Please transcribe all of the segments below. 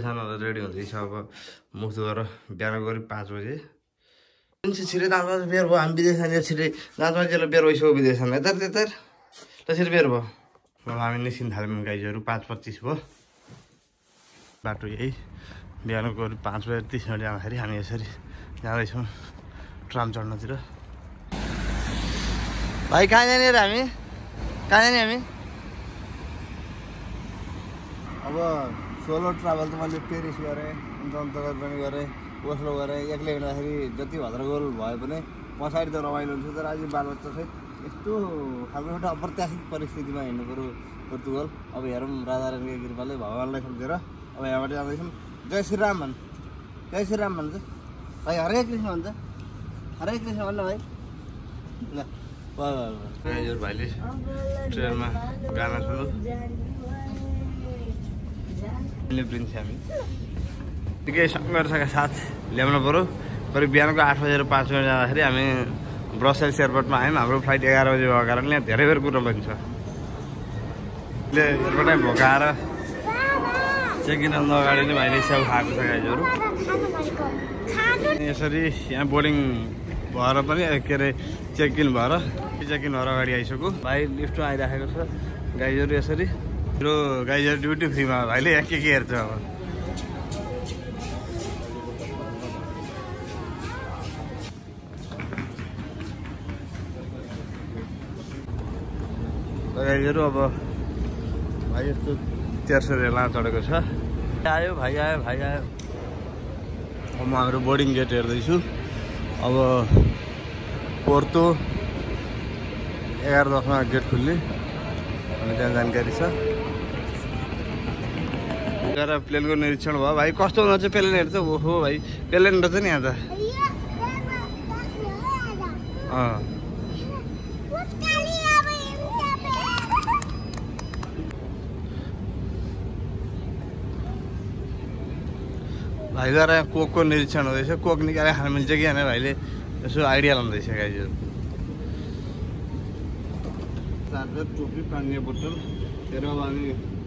सानो रेडी हुँदैछ अब मुख धोएर बिहान गरी 5 बजे छिटै दाँत बेर भयो हामी विदेश जाने छिटै दाँत मान्छेलाई बेर भइसक्यो विदेश जाने यतार त्यतार त्यसरी बेर भयो अब हामी निस्किन थाल्यौँ गाइजहरू 5:25 भयो बाटो यही बिहान गरी 5:30 मिनट जाँदाखेरि हामी यसरी जाँदैछौँ ट्राम चढ्नतिर भाइ कहाँ जाने र हामी कहाँ जाने हामी अब सोलो ट्राभल त मैले पेरिस गरेँ अन्तर्गत पनि गरेँ ओस्लो गरेँ एक्लै हिँड्दाखेरि जति भद्रगोल भए पनि पछाडि त रमाइलो हुन्छ तर आज बालबच्चा चाहिँ यस्तो खालको एउटा अप्रत्याशित परिस्थितिमा हिँड्नु पऱ्यो पोर्तुगल अब हेरौँ राधारानीको कृपाले भगवान्लाई सम्झेर अब यहाँबाट जाँदैछौँ जय श्रीराम भन्छ जय श्रीराम भन्छ भाइ हरे कृष्ण भन्छ हरे कृष्ण भन्न भाइ ल हजुर भाइले ट्रेनमा गाना सुन्नु प्रिन्स हामी निकै सङ्घर्षका साथ ल्याउनु पऱ्यो करिब बिहानको 8:05 जाँदाखेरि हामी ब्रसेल्स एयरपोर्टमा आयौँ हाम्रो फ्लाइट 11 बजी भएको कारणले धेरै बेर कुरो बन्छ एयरपोर्टमै भोकाएर चेक इन गर्नु अगाडि नै भाइले स्याउ खाएको छ गाइजहरू यसरी यहाँ बोर्डिङ भएर पनि के अरे चेक इन भएर अगाडि आइसक्यो भाइ लिफ्टमा आइराखेको छ गाइजहरू यसरी र गाइजहरू ड्युटी फ्रीमा भाइले यहाँ के हेर्छ अब गाइजहरू अब भाइ यस्तो 400 रेला चढेको छ आयो भाइ आयो अब म हाम्रो बोर्डिङ गेट हेर्दैछु अब पोर्तो 11:10मा गेट खुल्ने अनि त्यहाँ जानकारी छ प्लेनको निरीक्षण भयो भाइ कस्तो हुँदो चाहिँ प्लेन हेर्छ ओहो भाइ प्लेन रहेछ नि यहाँ त भाइ गएर यहाँ कोकको निरीक्षण हुँदैछ कोक निकालेर खान मिल्छ कि होइन भाइले यसो आइडिया लाउँदैछ गाइजहरू चार्जर टोपी पानी बोतल तेरो अब हामी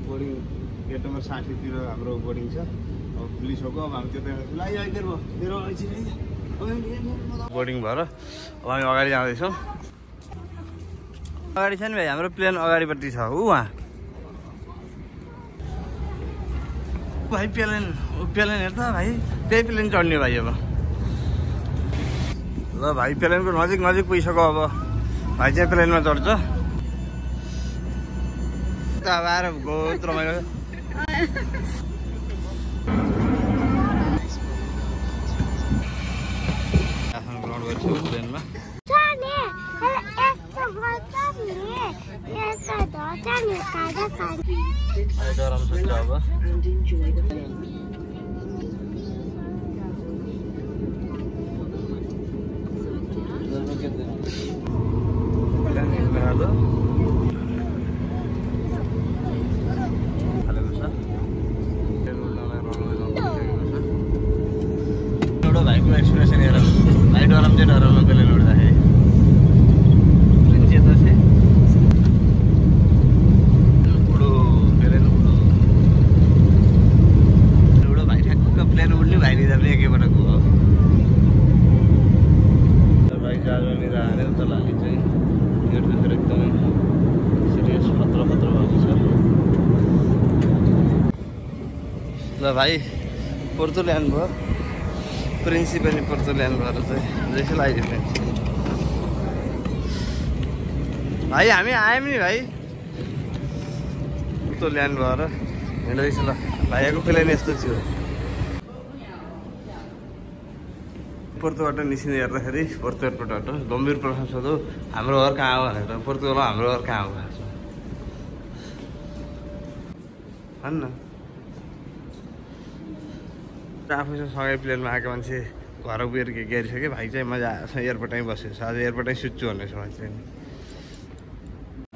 बोर्डिङ गेट नम्बर 60 तिर हाम्रो बोर्डिङ छ अब पुलिसको अब हामी त्यता बोर्डिङ भएर अब हामी अगाडि जाँदैछौँ अगाडि छ नि भाइ हाम्रो प्लेन अगाडिपट्टि छ वहाँ भाइ प्लेन हेर्दा भाइ त्यही प्लेन चढ्ने भाइ अब ल भाइ प्लेनको नजिक पुगिसक्यो अब भाइ चाहिँ प्लेनमा चढ्छ अब आएर बहुत रमाइलो ग्राउन्ड गर्छु प्लेनमा भाइको एक्सप्रेसन हेर भाइ डराउनु प्लेन उड्दाखेरि यता चाहिँ उडो प्लेन उडो भाइ ठ्याक्क प्लेन उड्ने भाइ लिँदा पनि एकैपटक हो भाइ जहाँनिर हाल्यो उता लागि चाहिँ गेटभित्र एकदमै सिरियस खतरा भएको छ ल भाइ पोर्तो ल्यान्ड भयो प्रिन्सी पनि पोर्तो ल्यान्ड भएर चाहिँ जैसे लाग्यो प्रिन्सी भाइ हामी आयौँ नि भाइ पोर्तो ल्यान्ड भएर हिँड्दैछ ल भाइको प्लेन यस्तो थियो पोर्तोबाट निस्किँदै हेर्दाखेरि पोर्तो एयरपोर्टबाट गम्भीर प्रश्न सोधो हाम्रो घर कहाँ हो भनेर पोर्तुगलमा हाम्रो घर कहाँ हो भन्न आफूसँग सँगै प्लेनमा आएको मान्छे घर गएर के गरिसक्यो भाइ चाहिँ मजा एयरपोर्टमै बसेको छ आज एयरपोर्टमै सुत्छु भन्ने छ भाइ चाहिँ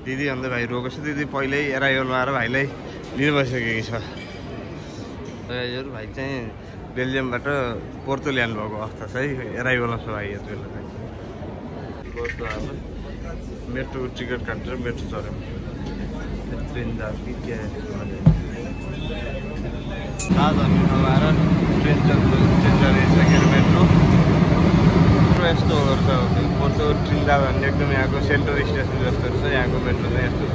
दिदी भन्दै भाइ रोएको छ दिदी पहिल्यै एराइभलमा आएर भाइलाई लिनु बसिसकेको छ भाइ चाहिँ बेल्जियमबाट पोर्तो ल्यान्ड भएको अवस्था छ है एराइभलमा छ भाइ यति बेला चाहिँ पोर्तो अब मेट्रो टिकट काटेर मेट्रो चढ्यौँ ट्रेन जाती क्या साधन आएर ट्रेन चल्दैछ मेट्रो यस्तो गर्छ पोर्तो ट्रिन्डा भन्ने एकदम यहाँको सेन्ट्रल स्टेसन जस्तो रहेछ यहाँको मेट्रो चाहिँ यस्तो छ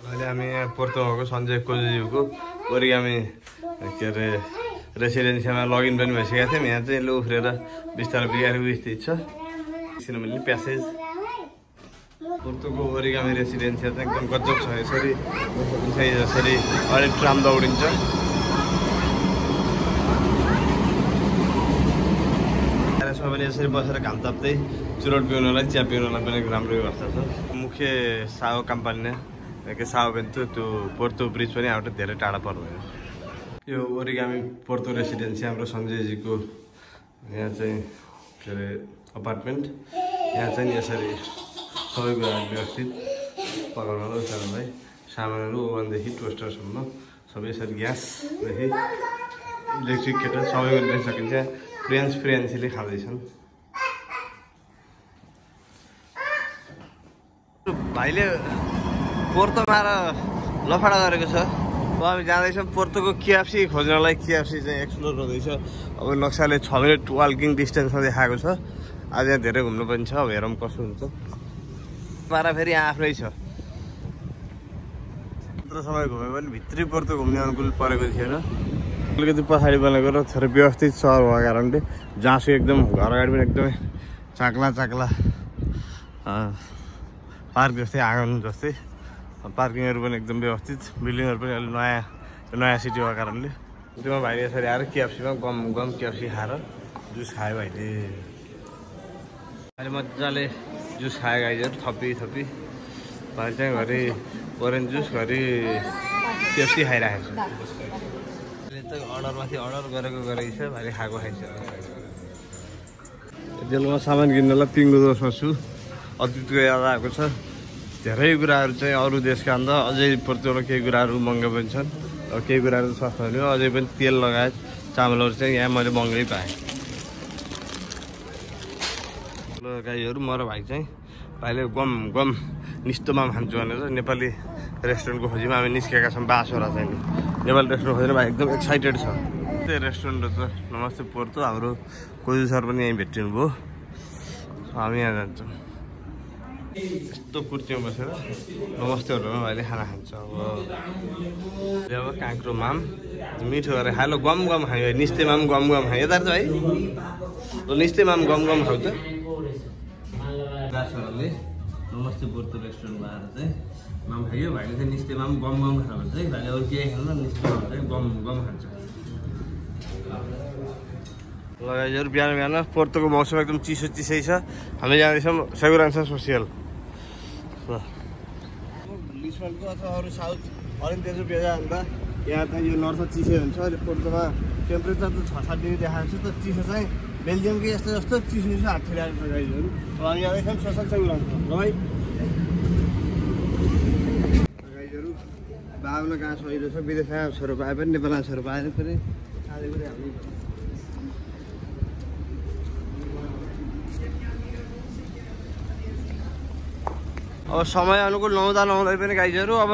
अहिले हामी यहाँ पोर्तो भएको सञ्जय कोजीको ओरिगामी के अरे रेसिडेन्सीमा लगइन पनि भइसकेको थियौँ यहाँ चाहिँ लो उफ्रेर बिस्तारै बिगारेको स्थिति छ किनभने प्यासेज पोर्तोको ओरिगामी रेसिडेन्सी चाहिँ एकदम गजब छ यसरी जसरी अहिले ट्राम दौडिन्छ सबैले यसरी बसेर घाम ताप्दै चुरोट पिउनलाई चिया पिउनलाई पनि राम्रो व्यवस्था छ मुख्य साओ कम्पनी के साओ बेन्तो त्यो पोर्तो ब्रिज पनि हाम्रो धेरै टाढा पर्दैन यो ओरिगामी पोर्तो रेसिडेन्सी हाम्रो सञ्जयजीको यहाँ चाहिँ के अरे अपार्टमेन्ट यहाँ चाहिँ यसरी सबै कुरा व्यवस्थित पकाउनलाई उचाल्नलाई सामानहरू ओभनदेखि टोस्टरसम्म सबै यसरी ग्यासदेखि इलेक्ट्रिक केटल सबै गर्न सकिन्छ फ्रेन्सीले खाँदैछन् भाइले पोर्तोमा आएर लफडा गरेको छ अब हामी जाँदैछौँ पोर्तोको केएफसी खोज्नलाई केएफसी चाहिँ एक्सप्लोर हुँदैछ अब नक्साले 6 मिनट वाकिङ डिस्टेन्समा देखाएको छ आज यहाँ धेरै घुम्नु पनि छ अब हेरौँ कसो हुन्छ पारा फेरि यहाँ आफ्नै छ त्यत्रो समय घुम्यो भने भित्री पोर्तो घुम्ने अनुकूल परेको थिएन अलिकति पछाडि बनाएको र थोरै व्यवस्थित सहर भएको कारणले जाँसु एकदम घर अगाडि पनि एकदमै चाक्ला पार्क जस्तै आँगन जस्तै पार्किङहरू पनि एकदम व्यवस्थित बिल्डिङहरू पनि अलिक नयाँ सिटी भएको कारणले त्योमा भाइले यसरी आएर केएफसीमा गम केएफसी खाएर जुस खायो भाइले अहिले मजाले जुस खायो गाइजहरू थपी भाइ चाहिँ घरि ओरेन्ज जुस घरि केएफसी खाइरहेको छ अर्डरमाथि अर्डर गरेको छ भाइले खाएको खाइसक्यो जेलमा सामान किन्नलाई पिङ्गो दोषमा छु अतीतको याद आएको छ धेरै कुराहरू चाहिँ अरू देशका अन्त अझै पोर्तोमा केही कुराहरू महँगो पनि छन् र केही कुराहरू सस्तो हुने अझै पनि तेल लगायत चामलहरू चाहिँ यहाँ मैले महँगै पाएँ ल गाईहरू म र भाइ चाहिँ भाइले गम निस्तोमा खान्छु भनेर नेपाली रेस्टुरेन्टको खोजीमा हामी निस्केका छौँ बाँसवटा चाहिँ नेपाली रेस्टुरेन्ट खोजेर भाइ एकदम एक्साइटेड छ त्यही रेस्टुरेन्ट छ नमस्ते पोर्तो हाम्रो कोजु सर पनि यहीँ भेटिनु भयो हामी यहाँ जान्छौँ यस्तो कुर्सीमा बसेर नमस्तेहरूमा भाइले खाना खान्छ अब काँक्रो माम मिठो गरेर खायो गम खायो निस्ते माम गम खायो यता भाइ निस्ते माम गम खाउँछ दासहरूले नमस्ते पोर्तो रेस्टुरेन्टमा आएर चाहिँ माम खायो भाइले चाहिँ निस्ते माम गम खायो भने चाहिँ भाइले अरू केही खानु निस्ते माम चाहिँ गम खान्छ लगाइहरू बिहान पोर्तोको मौसम एकदम चिसै छ हामी जाँदैछौँ सेगुरान्सा सोसियल लिस्बनको अथवा अरू साउथ अरेन्टेजो बेजा अन्त यहाँ चाहिँ यो नर्थ चिसै हुन्छ अहिले पोर्तोमा टेम्परेचर त 6-7 डिग्री देखाएको छ तर चिसो चाहिँ बेल्जियमको जस्तो चिसो हात ठिराएको छ गाईहरू अब हामी जाँदैछौँ सोसल सेगुरान्सा ल भाइ गाईहरू बाबुलाई कहाँ सहिलो छ विदेशमा छोरो पाए पनि नेपालमा छोरो पाएन पनि साझै गरी हामी अब समय अनुकूल नहुँदै पनि गाईहरू अब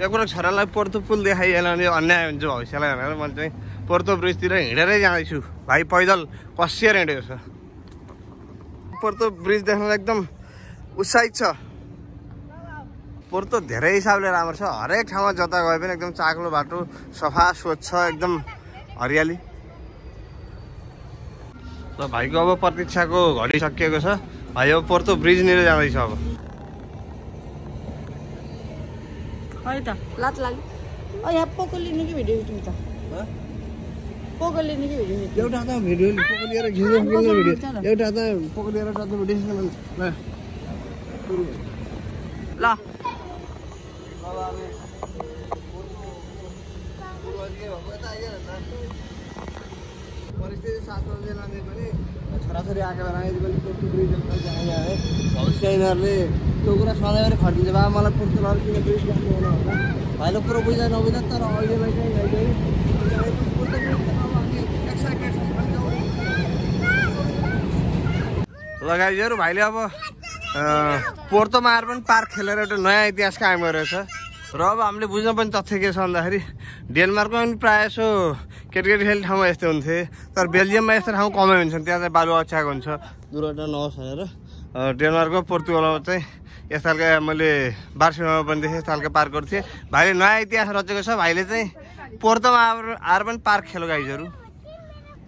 एउटा छोरालाई पोर्तो पुल देखाइएन भने अन्याय हुन्छ भविष्यलाई भनेर मैले चाहिँ पोर्तो ब्रिजतिर हिँडेरै जाँदैछु भाइ पैदल कसिएर हिँडेको छ पोर्तो ब्रिज देख्न एकदम उत्साहित छ पोर्तो धेरै हिसाबले राम्रो छ हरेक ठाउँमा जता गए पनि एकदम चाक्लो बाटो सफा स्वच्छ एकदम हरियाली र भाइको अब प्रतीक्षाको घडी सकिएको छ भाइ अब पोर्तो ब्रिजनिर जाँदैछ अब खै त लात लाग्यो यहाँ पोको लिने कि भिडियो खिच्नु त पोको लिने कि भिडियो खिच्नु एउटा त भिडियो पोको लिएर खिच्नु भिडियो एउटा त पोको लिएर टक्क भिडियो खिच्नु ल परिस्थिति साथमा लाँदै पनि छोराछोरी आएको बेला यदि पनि पोर्तो ब्रिज है भविष्य यिनीहरूले त्यो कुरा सधैँभरि खटिन्छ बा मलाई पोर्तो लर किन ब्रिज राम्रो होला भन्दा भाइले कुरो बुझ्दा नबुझ्दा तर अहिलेलाई चाहिँ लगाइदियो भाइले अब पोर्तोमा आएर पनि पार्क खेलेर एउटा नयाँ इतिहास कायम गरेको छ र अब हामीले बुझ्न पनि तथ्य के छ भन्दाखेरि डेनमार्कमा पनि प्रायः यसो केटाकेटी खेल्ने ठाउँमा यस्तै हुन्थे तर बेल्जियममा यस्तो ठाउँ कमै हुन्छन् त्यहाँ चाहिँ बालु अछ्याएको हुन्छ दुर्घटना नहोस् भनेर डेनमार्कमा पोर्तुगलमा चाहिँ यस्तो खालको मैले बार्सिलोनामा पनि देखेँ यस्तो खालको पार्कहरू थिए भाइले नयाँ इतिहास रचेको छ भाइले चाहिँ पोर्तोमा आएर पनि पार्क खेलो गाइजहरू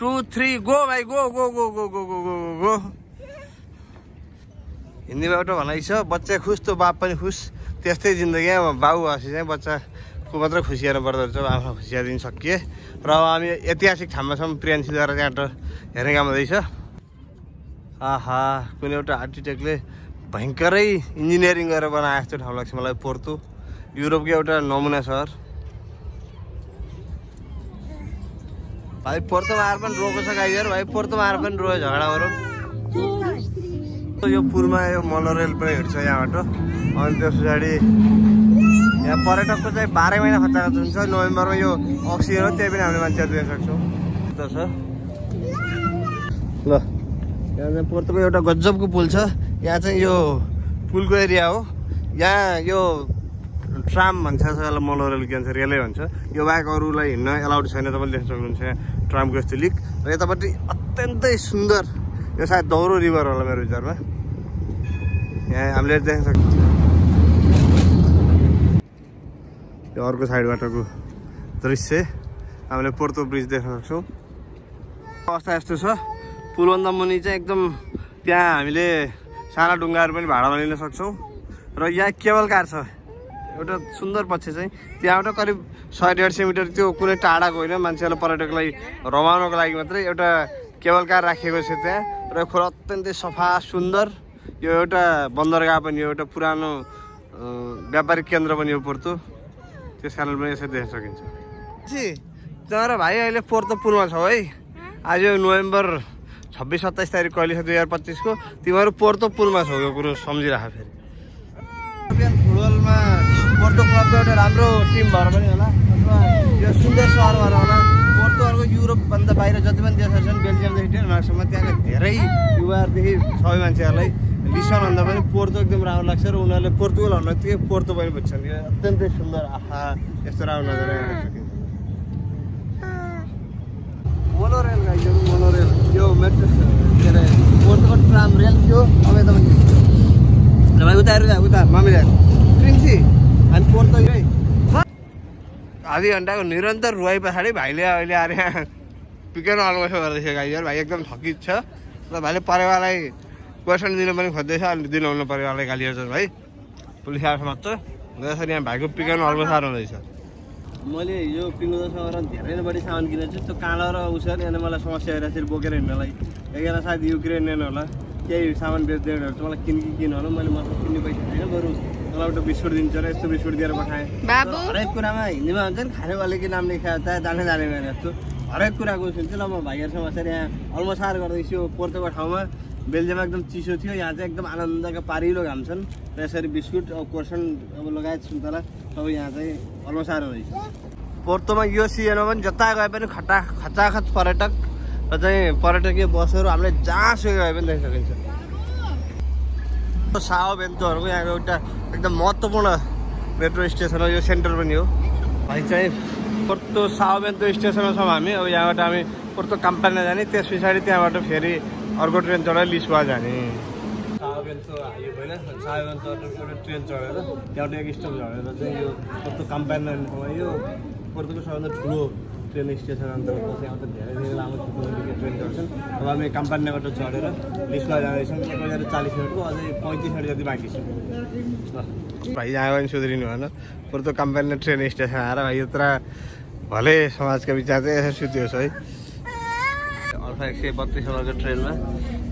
2 3 गो भाइ go go go go go go go go हिन्दीमा एउटा भनाइ छ बच्चा खुस त बाप पनि खुस त्यस्तै जिन्दगी बाउ हसी चाहिँ बच्चाको मात्र खुसिएर पर्दो रहेछ आफूलाई खुसिया दिन सकिए र अब हामी ऐतिहासिक ठाउँमा छौँ प्रियान्सीद्वारा त्यहाँ हेर्ने काम हुँदैछ आहा कुनै एउटा आर्किटेक्टले भयङ्करै इन्जिनियरिङ गरेर बनाएको जस्तो ठाउँ लाग्छ मलाई पोर्तो युरोपको एउटा नमुना सहर भाइ पोर्तोमा आएर पनि रोएको छ गाइजहरू भाइ पोर्तोमा आएर पनि रोयो झगडाहरू यो पुलमा यो मोनोरेल पनि हिँड्छ यहाँबाट अनि त्यस पछाडि यहाँ पर्यटकको चाहिँ 12 महिना खर्च हुन्छ नोभेम्बरमा यो अक्सिजन हो त्यही पनि हामीले मान्छेहरू दिन सक्छौँ त छ ल यहाँ चाहिँ पोर्तोको एउटा गजबको पुल छ यहाँ चाहिँ यो पुलको एरिया हो यहाँ यो ट्राम भन्छ यसलाई मोनोरेल के भन्छ रेलै भन्छ यो बाहेक अरूलाई हिँड्न एलाउड छैन तपाईँले देख्न सक्नुहुन्छ यहाँ ट्रामको यस्तो लिक र यतापट्टि अत्यन्तै सुन्दर यो सायद दौरो रिभर होला मेरो विचारमा यहाँ हामीले देख्न सक्छौँ यो अर्को साइडबाटको दृश्य हामीले पोर्तो ब्रिज देख्न सक्छौँ अवस्था यस्तो छ पुलभन्दा मुनि चाहिँ एकदम त्यहाँ हामीले साना डुङ्गाहरू पनि भाडामा लिन सक्छौँ र यहाँ केबल कार छ एउटा सुन्दर पक्ष चाहिँ त्यहाँबाट करिब 100-150 मिटर त्यो कुनै टाढाको होइन मान्छेहरूलाई पर्यटकलाई रमाउनको लागि मात्रै एउटा केबल कार राखिएको छ त्यहाँ र खोला अत्यन्तै सफा सुन्दर यो एउटा बन्दरगाह पनि हो एउटा पुरानो व्यापारिक केन्द्र पनि हो पोर्तो त्यस कारण पनि यसरी देख्न सकिन्छ तर भाइ अहिले पोर्तो पुलमा छौ है आज नोभेम्बर 26-27 तारिक कहिले छ 2025 को तिमीहरू पोर्तो पुलमा छौ यो कुरो सम्झिराख फेरि फुटबलमा पोर्तो क्लबको एउटा राम्रो टिम भएर पनि होला अथवा यो सुन्दर सहर भएर होला पोर्तोहरूको युरोपभन्दा बाहिर जति पनि देशहरू छन् बेल्जियमदेखि डेनमार्कसम्म त्यहाँका धेरै युवाहरूदेखि सबै मान्छेहरूलाई लिसनभन्दा पनि पोर्तो एकदम राम्रो लाग्छ र उनीहरूले पोर्तुगल भन्दा त्यो पोर्तो पनि बुझ्छन् यो अत्यन्तै सुन्दर आहा यस्तो राम्रो नजारा हेर्न सकिन्छ मोनोरेल गाइजहरू मोनोरेल यो मेट्रो के अरे पोर्तोको ट्राम रेल थियो अब यता पनि भाइ उता मामिला प्रिन्सी हामी पोर्तो है आधी घन्टाको निरन्तर रुवाई पछाडि भाइले अहिले आएर यहाँ पिकेन अलगो गर्दैछ गाइजहरू भाइ एकदम थकित छ र भाइले परेवालाई क्वेसन दिन पनि खोज्दैछ अनि दिनुहुन्न परेवालाई गाली गर्छ भाइ पुलिस आएर मात्र त्यसरी यहाँ भाइको पिकेन अलगो साह्रो हुँदैछ मैले यो पिङ्गोसँग धेरै नै बढी सामान किनेको छु त्यो काँडा र उसर यहाँ मलाई समस्या आइरहेको छ बोकेर हिँड्नलाई एकजना सायद युक्रेनियन होला केही सामान बेच्दैहरू चाहिँ मलाई किन होला मैले मतलब किन्ने पैसा छैन बरु मलाई एउटा बिस्कुट दिन्छ र यस्तो बिस्कुट दिएर पठाएँ हरेक कुरामा हिन्दीमा हुन्छ नि खानेवालेको नाम लेखा त जाने भने जस्तो हरेक कुराको सुन्छु ल म भाइहरूसँग यसरी यहाँ अल्मसार गर्दैछु पोर्तोको ठाउँमा बेल्जियममा एकदम चिसो थियो यहाँ चाहिँ एकदम आनन्दका पारिलो घाम छन् र यसरी बिस्कुट अब कोर्सन अब लगायत सुन्तला अब यहाँ चाहिँ अल्मसार हुँदैछ पोर्तोमा यो सिजनमा पनि जता गए पनि खचाखच पर्यटक र चाहिँ पर्यटकीय बसहरू हामीले जहाँसुकै गए पनि देख्न सकिन्छ साओ बेन्टोहरूको यहाँको एउटा एकदम महत्त्वपूर्ण मेट्रो स्टेसन हो यो सेन्टर पनि हो भाइ चाहिँ पोर्तो साओ बेन्टो स्टेसनमा छौँ हामी अब यहाँबाट हामी पोर्तो काम्पाना जाने त्यस पछाडि त्यहाँबाट फेरि अर्को ट्रेन चढेर लिस्बा जाने साओ बेन्टो हाइवे होइन साओ बेन्टो एउटा ट्रेन चढेर त्यहाँबाट एक स्टप झरेर चाहिँ यो पोर्तो काम्पाना यो पोर्तोको सबभन्दा ठुलो ट्रेन स्टेसन अन्तर्गत यहाँबाट धेरै धेरै लामो छुट्टो ट्रेन चढ्छन् अब हामी काम्पानाबाट चढेर लिस्बा जाँदैछौँ 1:40 मिनटको अझै 35 मिनट जति बाँकी छ भाइ यहाँ पनि सुध्रिनु भएन पोर्तो काम्पाना ट्रेन स्टेसन आएर भाइ यत्र भले समाजका विचार चाहिँ यसरी सुत्योस् है अल्फा 132 नम्बरको ट्रेनमा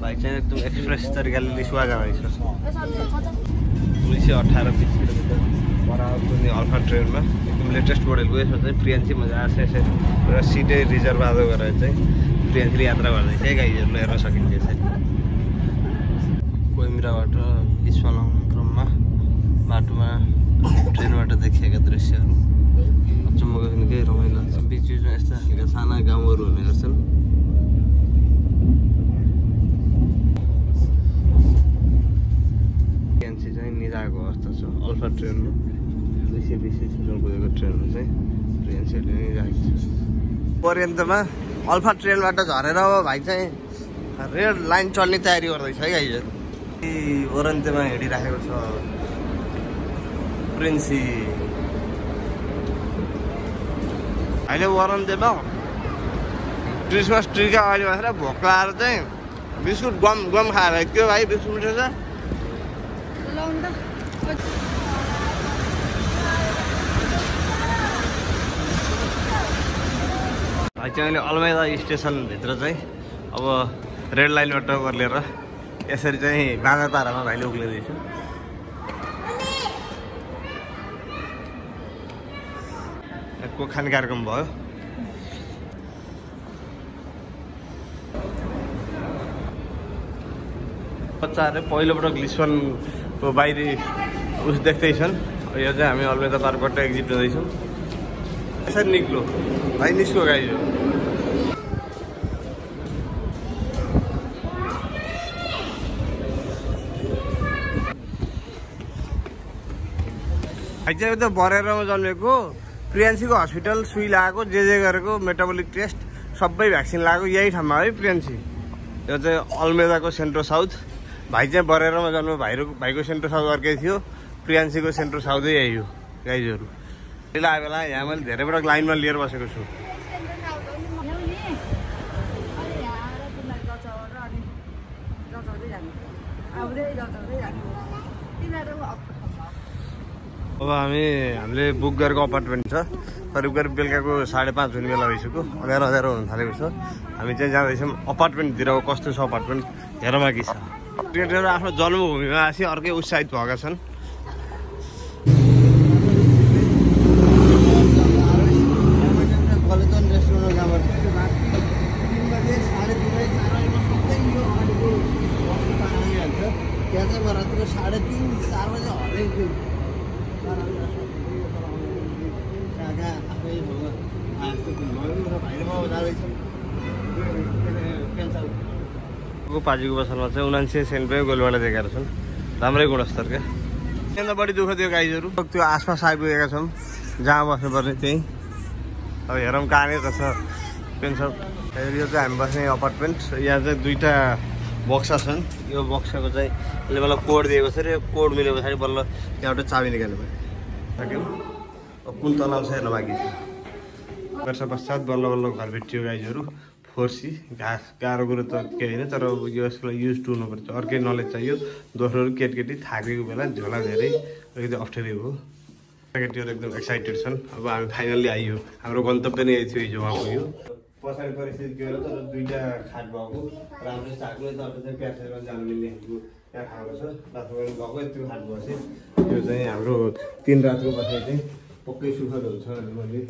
भाइ चाहिँ एकदम एक्सप्रेस तरिकाले लिस्बा जाँदैछ 1918-20 किलोमिटर बराबरको अल्फा ट्रेनमा एकदम लेटेस्ट मोडलको यसमा चाहिँ प्रियान्सी मजा आछ यसरी र सिटै रिजर्भ आदो गरेर चाहिँ प्रियान्सीले यात्रा गर्दैछ है गाइजहरूले हेर्न सकिन्छ यसरी कोइम्राबाट लिस्बा लाउने क्रममा बाटोमा ट्रेनबाट देखिएका दृश्यहरू अचम्मको निकै रमाइलो लाग्छ बिच बिचमा यस्ता खालका साना गाउँहरू हुने गर्छन् प्रियान्सी चाहिँ निदाएको अवस्था छ अल्फा ट्रेनमा 220 स्पिडमा कुदेको ट्रेनमा चाहिँ ट्रेन सेटले नै जान्छ पर्यन्तमा अल्फा ट्रेनबाट झरेर अब भाइ चाहिँ रेड लाइन चल्ने तयारी गर्दैछ है गाइजहरू वरन्तेमा हिँडिराखेको छ प्रिन्सी अहिले वरन्तेमा क्रिसमस ट्रीका अगाडि बसेर भोक लगाएर चाहिँ बिस्कुट गम गम खाएर त्यो भाइ बिस्कुट मिठो छ भाइ चाहिँ अहिले अलमैदा स्टेसनभित्र चाहिँ अब रेड लाइनबाट ओर्लेर यसरी चाहिँ बाँधा तारामा भाइले उक्लिँदैछु को खाने कार्यक्रम भयो बच्चाहरू पहिलोपटक लिस्बनको बाहिरी उस देख्दैछन् यो चाहिँ हामी अलमैदा पार्कबाट एक्जिट हुँदैछौँ यसरी निक्लो भाइ निस्को गाइज भाइ चाहिँ त बरेरमा जन्मेको प्रियान्सीको हस्पिटल सुई लगाएको जे गरेको मेटाबोलिक टेस्ट सबै भ्याक्सिन लगाएको यही ठाउँमा है प्रियान्सी यो चाहिँ अलमेदाको सेन्ट्रो साउथ भाइ चाहिँ बरेरमा जन्म भाइको सेन्ट्रो साउथ अर्कै थियो प्रियान्सीको सेन्ट्रो साउथै यही हो गाइजहरू पहिला आए बेला यहाँ मैले धेरै पटक लाइनमा लिएर बसेको छु अब हामीले बुक गरेको अपार्टमेन्ट छ करिब बेलुकाको 5:30 हुने बेला भइसक्यो अँध्यारो हुन थालेको छ हामी चाहिँ जाँदैछौँ अपार्टमेन्टतिरको कस्तो छ अपार्टमेन्ट हेरौँ कि छ ट्रेनहरू आफ्नो जन्मभूमिमा आसी अर्कै उत्साहित भएका छन् पाजीको बसलमा चाहिँ 79 सेन्ट पे गोलबाट देखाएर छन् राम्रै गुणस्तरका त्यहाँ बढी दुःख दियो गाइजहरू त्यो आसपास आइपुगेका छौँ जहाँ बस्नुपर्ने त्यही अब हेरौँ कहाँनिर छ पेन्सन यो चाहिँ हामी बस्ने अपार्टमेन्ट यहाँ चाहिँ 2टा बक्सा छन् यो बक्साको चाहिँ यसले मलाई कोड दिएको छ र यो कोड मिले पछाडि बल्ल त्यहाँबाट चाबी निकाल्नु सक्यौँ अब कुन तलाउ छ हेर्न बाँकी छ वर्ष पश्चात बल्ल घर भेटियो गाइजहरू फोर्सी घाँस गाह्रो कुरो त केही होइन तर अब यसको लागि युज टु हुनुपर्छ अर्कै नलेज चाहियो दोस्रो केटी थाकेको बेला झोला धेरै अलिकति अप्ठ्यारो हो केटीहरू एकदम एक्साइटेड छन् अब हामी फाइनल्ली आइयो हाम्रो गन्तव्य नै यही थियो हिजो उहाँ पुग्यो पछाडि परिस्थिति के होला तर 2टा खाट भएको राम्रो चाक्लो त चाहिँ प्यासेरमा जानु मिल्ने त्यहाँ खाएको छ बाथरुम गएको यति खाट बसेँ यो चाहिँ हाम्रो 3 रातको बसाइ चाहिँ पक्कै सुखद हुन्छ भने मैले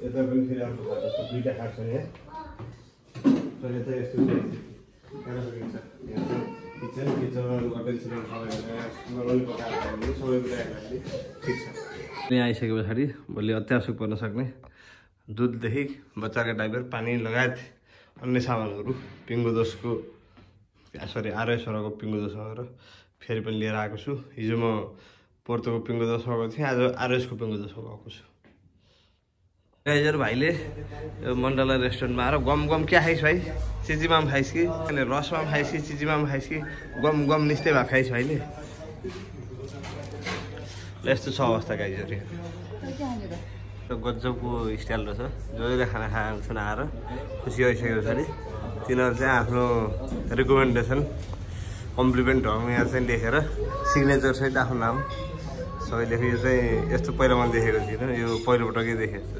यता पनि फेरि अर्को खाट 2टा खाट छ यहाँ यता यस्तो यहाँ आइसके पछाडि भोलि अत्यावश्यक पर्न सक्ने दुधदेखि बच्चाका डाइपर पानी लगायत अन्य सामानहरू पिङ्गो दोषको आरएसवरको पिङ्गो दोष लगेर फेरि पनि लिएर आएको छु हिजो म पोर्तोको पिङ्गो दोष गएको थिएँ आज आरएसको पिङ्गो दोष गएको छु गाइजहरु भाइले यो मण्डला रेस्टुरेन्टमा आएर गम क्या खाइस् भाइ चिजीमाम खाइस् कि अनि रसमाम खाइस् कि चिजीमाम खाइस् कि गम निस्दै भए खाइस् भाइले यस्तो छ अवस्था गाइजहरु गजबको स्टाइल रहेछ जसले खाना खाएको छन् आएर खुसी भइसके पछाडि तिनीहरू चाहिँ आफ्नो रिकमेन्डेसन कम्प्लिमेन्टहरू यहाँ चाहिँ लेखेर सिग्नेचर सहित आफ्नो नाम सबै लेखेको यो चाहिँ यस्तो पहिला मैले देखेको थिइनँ यो पहिलोपटकै देखेको छु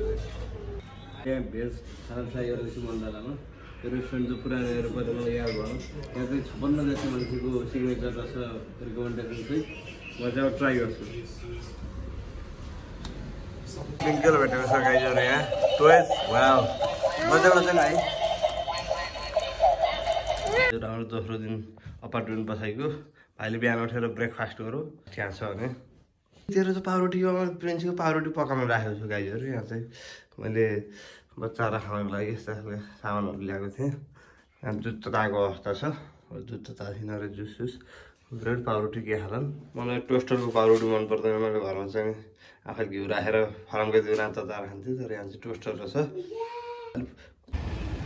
यहाँ भेज खाना ट्राई गर्दैछु मण्डलामा यो रेस्टुरेन्ट चाहिँ पुरानो हेरेर पहिला मलाई याद भयो यहाँ चाहिँ 56 जति मान्छेको सिग्नेचर रहेछ रिकमेन्डेसन चाहिँ म चाहिँ अब ट्राई गर्छु पिङ्कल भेटेको छ गाइजहरु यहाँ टोयज वाउ मजाको छ भाइ हाम्रो दोस्रो दिन अपार्टमेन्ट बसाइको भाइले बिहान उठेर ब्रेकफास्ट गरौँ त्यहाँ छ भने तेरो त पाउरोटीको प्रिन्सीको पाउरोटी पकाउनु राखेको छु गाइजहरु यहाँ चाहिँ मैले बच्चाहरूलाई खानको लागि यस्ता सामानहरू ल्याएको थिएँ यहाँ दुध तताएको अवस्था छ दुध तताएको थिएन र जुस ब्रेड पाउरोटी के खालान् मलाई टोस्टरको पाउरोटी मन पर्दैन मैले घरमा चाहिँ आफै घिउ राखेर फार्मकै घिउ तार खान्थेँ तर यहाँ चाहिँ टोस्टर रहेछ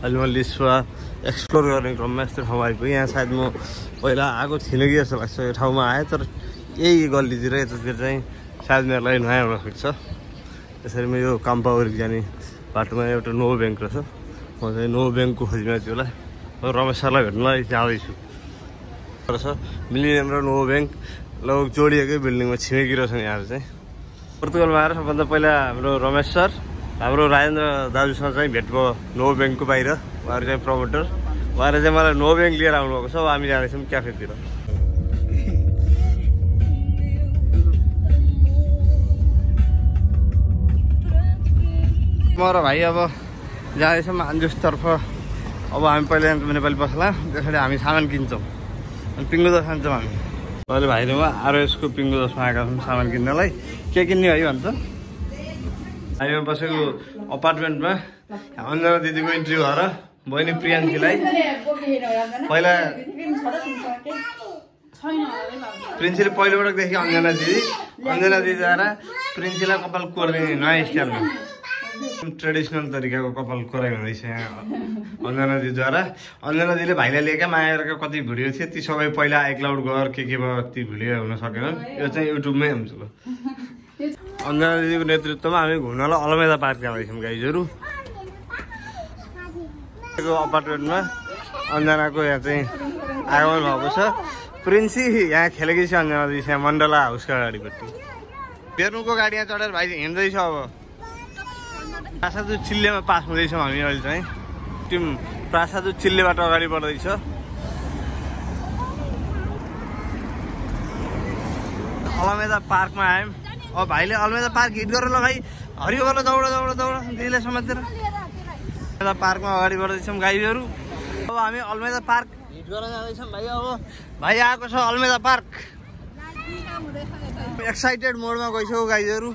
अहिले म लिस्वा एक्सप्लोर गर्ने क्रममा यस्तो ठाउँ आइपुगेँ यहाँ सायद म पहिला आएको थिइनँ कि जस्तो लाग्छ यो ठाउँमा आएँ तर यही गल्लीतिर यतातिर चाहिँ सायद मेरो लागि नयाँ एउटा फिक्स छ त्यसरी म यो काम्पावरी जाने बाटोमा एउटा नो ब्याङ्क रहेछ म चाहिँ नो ब्याङ्कको खोजीमा छु होला रमेश सरलाई भेट्नलाई जाँदैछु रहेछ मिलिनियम र नो ब्याङ्क लगभग जोडिएकै बिल्डिङमा छिमेकी रहेछन् यहाँ चाहिँ पोर्तुगलमा आएर सबभन्दा पहिला हाम्रो रमेश सर हाम्रो राजेन्द्र दाजुसँग चाहिँ भेट भयो नो ब्याङ्कको बाहिर उहाँहरू चाहिँ प्रमोटर उहाँले चाहिँ मलाई नो ब्याङ्क लिएर आउनुभएको छ अब हामी जाँदैछौँ क्याफेतिर म र भाइ अब जाँदैछौँ आन्जुसतर्फ अब हामी पहिला नेपाली पसला त्यसरी हामी सामान किन्छौँ अनि पिङ्गो दस खान्छौँ हामी अहिले भाइले म आरएसको पिङ्गो दसमा आएका छौँ सामान किन्नलाई के किन्ने है भन्छ हामी बसेको अपार्टमेन्टमा अन्जना दिदीको इन्ट्री भएर बहिनी प्रियाङ्कीलाई पहिला प्रिन्सीले पहिलोपटक देखेँ अन्जना दिदी आएर प्रिन्सीलाई कपाल कोर्ने नयाँ स्टाइलमा ट्रेडिसनल तरिकाको कपाल कोराइ हुँदैछ यहाँ अन्जना दिदीद्वारा अन्जना दिदीले भाइलाई लिएका मायाका कति भिडियो थियो ती सबै पहिला आइक्लाउड गर के भयो ती भिडियो हुन सकेनन् यो चाहिँ युट्युबमै हुन्छ ल अन्जना दिदीको नेतृत्वमा हामी घुम्नलाई अलमेदा पार्क जाँदैछौँ गाइजहरू अपार्टमेन्टमा अन्जनाको यहाँ चाहिँ आगमन भएको छ प्रिन्सी यहाँ खेलेकी छ अन्जना दिदी यहाँ मण्डला हाउसको अगाडिपट्टि बेर्नुको गाडी यहाँ चढेर भाइ हिँड्दैछ अब प्रासादु चिल्लेमा पास हुँदैछौँ हामी अहिले चाहिँ टिम प्रासादु चिल्लेबाट अगाडि बढ्दैछ अलमेदा पार्कमा आयौँ अब भाइले अलमेदा पार्क हिट गरेर ल भाइ हरियो गरेर दौड दिदीले समातेर अलमेदा पार्कमा अगाडि बढ्दैछौँ गाईहरू अब हामी अलमेदा पार्क हिट गरेर जाँदैछौँ भाइ अब भाइ आएको छ अलमेदा पार्क एक्साइटेड मोडमा गइसक्यो गाईहरू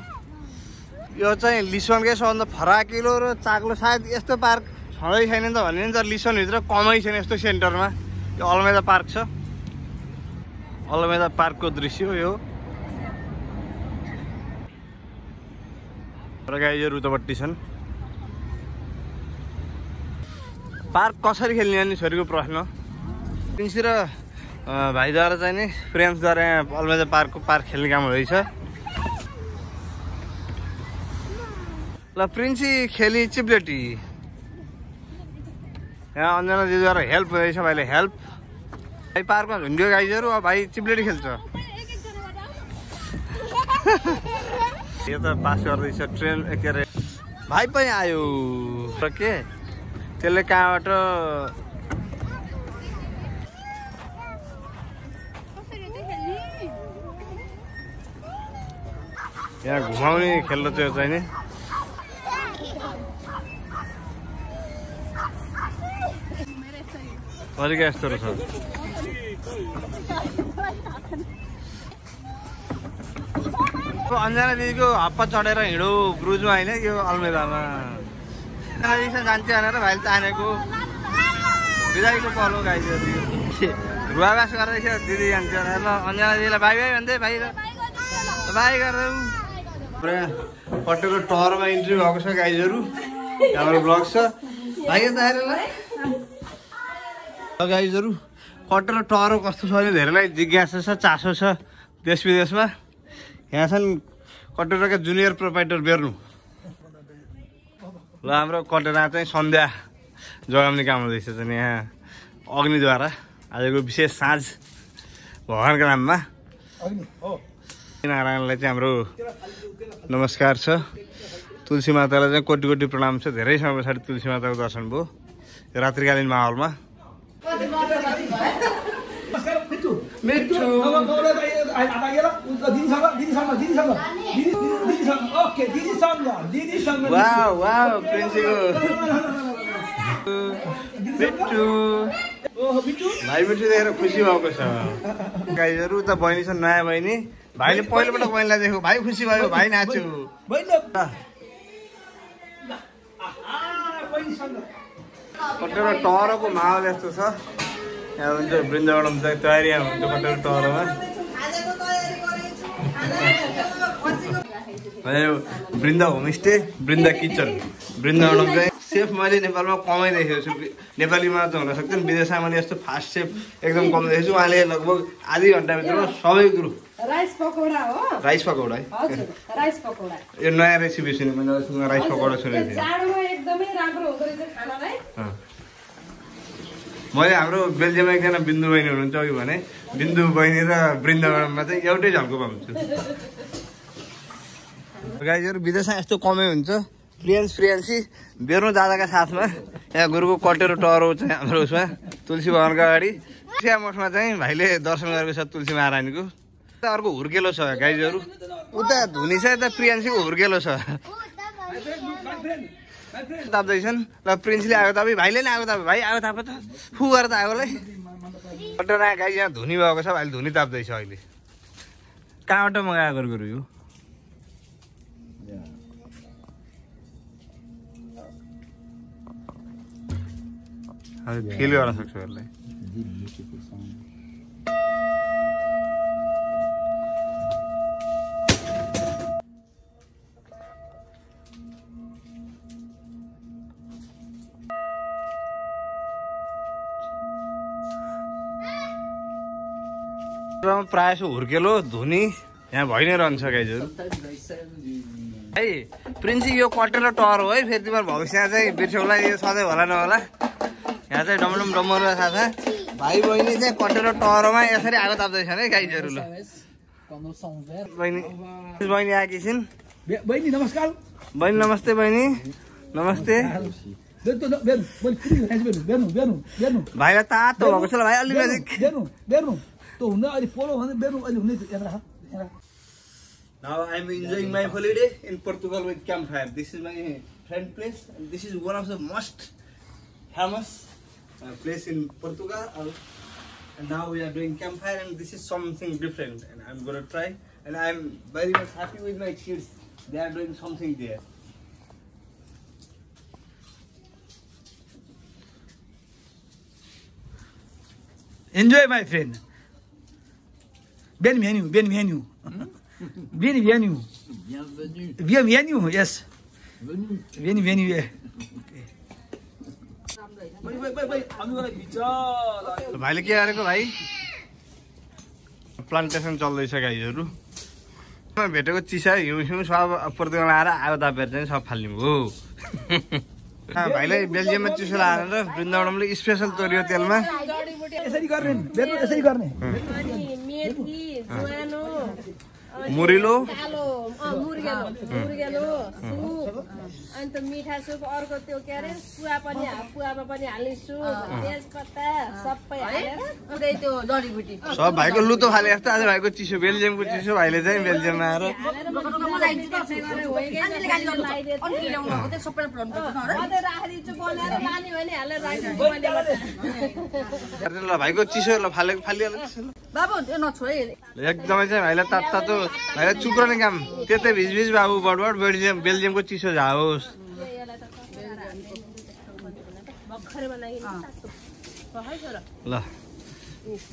यो चाहिँ लिसनकै सबभन्दा फराकिलो र चाक्लो सायद यस्तो पार्क छँदै छैन त भन्ने तर लिसनभित्र कमै छैन यस्तो सेन्टरमा यो अलमेदा पार्क छ अलमेदा पार्कको दृश्य हो यो र गाईहरू उतापट्टि छन् पार्क कसरी खेल्ने अनि छोरीको प्रश्न प्रिन्सी र भाइद्वारा चाहिँ नि प्रियान्सद्वारा यहाँ अलमेदा पार्क खेल्ने काम हुँदैछ ल प्रिन्सी खेली चिप्लेटी यहाँ अन्जना दिदीद्वारा हेल्प हुँदैछ भाइले हेल्प भाइ पार्कमा झुन्ड्यो गाइजहरू अब भाइ चिप्लेटी खेल्छ यो त पास गर्दैछ ट्रेन के अरे भाइ पनि आयो र के त्यसले कहाँबाट यहाँ घुमाउने खेल्नु त्यो चाहिँ नि अलिक यस्तो रहेछ अन्जना दिदीको हप्पा चढेर हिँडो ब्रुजमा होइन यो अलमेदामा जान्छ भनेर भाइले तानेको बिदाईको पलो गाइदियो रुवाबास गर्दैछ दिदी जान्छ भनेर ल अन्जना दिदीलाई भाइ भन्दै भाइ बाई गर्दै पुरा पट्टेको टहरमा इन्ट्री भएको छ गाइजहरू हाम्रो ब्लग छ भाइ त आएर ल गाइजहरू कट्टर टहरो कस्तो छ भने धेरैलाई जिज्ञासा छ चासो छ देश विदेशमा यहाँ छन् कटेराका जुनियर प्रोपाइटर बेर्नु ल हाम्रो कटेरा चाहिँ सन्ध्या जगाउने काम हुँदैछ चाहिँ यहाँ अग्निद्वारा आजको विशेष साँझ भगवान्को नाममा नारायणलाई चाहिँ हाम्रो नमस्कार छ तुलसी मातालाई चाहिँ कोटी कोटी प्रणाम छ धेरै समय पछाडि तुलसी माताको दर्शन भयो रात्रिकालीन माहौलमा भाइ मिठु देखेर खुसी भएको छ गाईहरू त बहिनी छ नयाँ बहिनी भाइले पहिलोपटक बहिनीलाई देख्यो भाइ खुसी भयो भाइ नाच्यो कतिवटा टहरको माहौल यस्तो छ यहाँ हुन्छ वृन्दावन चाहिँ तयारी हुन्छ कटेरो टहरमा वृन्दा होमस्टे वृन्दा किचन वृन्दावन चाहिँ सेफ मैले नेपालमा कमै देखेको छु नेपालीमा त हुन सक्दैन विदेशमा मैले यस्तो फास्ट सेफ एकदम कम देखेको छु उहाँले लगभग आधी घन्टाभित्रमा सबै कुरो राइस पकौडा हो राइस पकौडा है हजुर राइस पकौडा यो नयाँ रेसिपी सुने मैले राइस पकौडा सुनेको थिएँ जाडोमा एकदमै राम्रो हुँदो रहेछ खानालाई मैले हाम्रो बेल्जियममा एकजना बिन्दु बहिनी हुनुहुन्छ अघि भने बिन्दु बहिनी र वृन्दावनमा चाहिँ एउटै झल्को पाउँछु गाईहरू विदेशमा यस्तो कमै हुन्छ प्रियन्सी बेर्नु दादाका साथमा यहाँ गुरुको कटेरो टहरो चाहिँ हाम्रो उसमा तुलसी भवनको अगाडि चिया मठमा चाहिँ भाइले दर्शन गरेको छ तुलसी महारानीको अर्को हुर्केलो छ गाईहरू उता धुनी छ यता प्रियन्सीको हुर्केलो छ ताप्दैछन् ल प्रिन्सले आगो तापी भाइले नै आगो तापे भाइ आगो ताप त फु गरेर त आगोलाई कटेरो गाई यहाँ धुनी भएको छ भाइले धुनी ताप्दैछ अहिले कहाँबाट मगाएको गुरु यो फिल गर्न सक्छु यसलाई प्रायः जसो हुर्केलो धुनी यहाँ भइ नै रहन्छ गाईहरू है प्रिन्सी यो कटेरो टहरो है फेरि तिम्रो भविष्यमा चाहिँ बिर्स्यौला यो सधैँ होला नहोला यहाँ चाहिँ डमडम डम्बरको साथमा भाइ बहिनी चाहिँ कटेरो टहरोमा यसरी आगो ताप्दैछन् है गाईहरू ल बहिनी आएकी छिन् बहिनी नमस्कार बहिनी नमस्ते बहिनी नमस्ते भाइलाई तातो भएको छ ल भाइ अलि नजिक Now I'm enjoying my holiday in Portugal with campfire. This is my friend place. And this is one of the most famous place in Portugal. And now we are doing campfire, and this is something different. And I'm gonna try. And I'm very much happy with my kids. They are doing something there. Enjoy, my friend. Bienvenue, bienvenue. Bienvenue. Bienvenue. Bienvenue, yes. Bienvenue, yeah. भाइले के गरेको भाइ plantation चल्दैछ गाईहरू भेटेको चिसा हिउँ सब पर्तुगाल आएर आगो तापेर चाहिँ सब फाल्नु हो भाइलाई बेल्जियममा चिसो लगाएर वृन्दावनले स्पेसल तोरियो तेलमा यसरी गर्ने बेर्नु यसरी गर्ने मेथी ज्वानो मुरिलो मुर्गेलो सुप अन्त मिठा सुप अर्को त्यो के अरे पुवामा पनि हाल्ने सुप तेजपत्ता सबै हालेर उतै त्यो जडीबुटी सब भाइको लुतो फाले जस्तो आज भाइको चिसो बेल्जियमको चिसो भाइले चाहिँ बेल्जियममा आएर ल भाइको चिसो ल फालिहाल्छ बाबु त्यो नछोइ एकदमै चाहिँ भाइलाई तातो भाइलाई चुक्राउने काम त्यतै भिजभिज बाबु बडबड बेल्जियमको चिसो जाओस् ल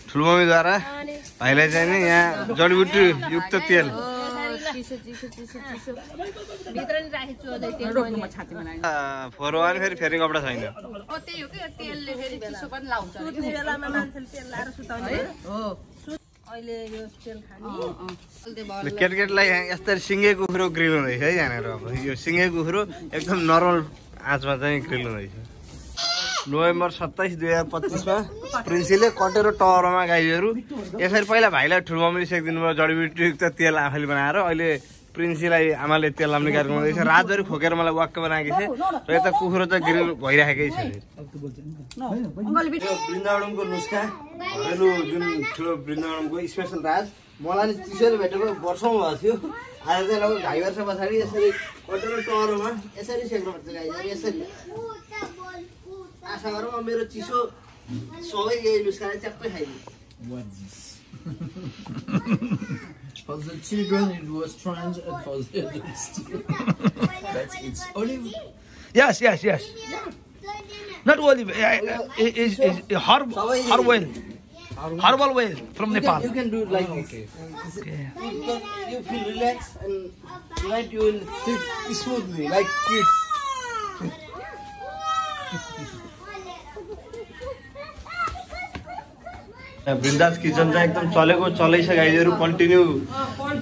ठुलोमम्मीद्वारा भाइलाई चाहिँ नि यहाँ जडीबुटी युक्त तेल फोरवान फेरि फेरि कपडा छैन केटकेटलाई यस्तरी सिङ्गे कुखुरो ग्रिल हुँदैछ है यहाँनिर अब यो सिङ्गे कुखुरो एकदम नर्मल आँचमा चाहिँ ग्रिल हुँदैछ नोभेम्बर 27, 2025मा प्रिन्सीले कटेरो टहरोमा गाईहरू यसरी पहिला भाइलाई ठुलोमम्मीले सेकिदिनु भयो जडीबुटीयुक्त तेल आफैले बनाएर अहिले प्रिन्सीलाई आमाले तेल लाउने कार्यक्रम गर्दैछ रातभरि खोकेर मलाई वाक्क बनाएकी थिए र यता कुखुरो त ग्रिल भइराखेकै छ वृन्दावनको नुस्खा घरेलु जुन ठुलो वृन्दावनको स्पेसल राज मलाई नि चिसोले भेटेको वर्षौँ भएको थियो आज चाहिँ लगभग 2.5 वर्ष पछाडि यसरी कटेरो टहरोमा यसरी सेक्नुपर्छ गाईहरू यसरी आशा गरौँ मेरो चिसो सबै यही नुस्खाले च्याप्पै खाइदियो For the children, it was trans, and for the adults, it's olive. Yes, yes, yes. Not olive. Is herbal oil from Nepal. You can do it like this. Okay. Because you feel relaxed and tonight you will sit smoothly like kids. वृन्दास kitchen चाहिँ एकदम चलेको चलै छ गाइजहरु continue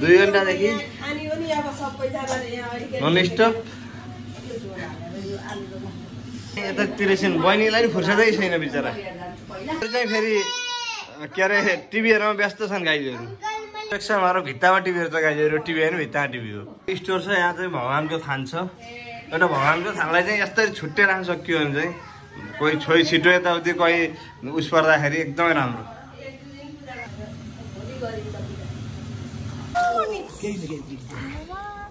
2 घण्टादेखि non stop यतातिर छिन् बहिनीलाई नि फुर्सदै छैन बिचरा चाहिँ फेरि के अरे टिभी हेर्नमा व्यस्त छन् गाइजहरु हाम्रो भित्तामा टिभी हेर्छ गाइजहरु टिभी हैन भित्तामा टिभी हो स्टोर छ यहाँ चाहिँ भगवानको थान छ एउटा भगवानको थानलाई चाहिँ यस्तरी छुट्टै राख्न सकियो भने चाहिँ कोही छोइ छिटो यताउति कोही उस पर्दाखेरि एकदमै राम्रो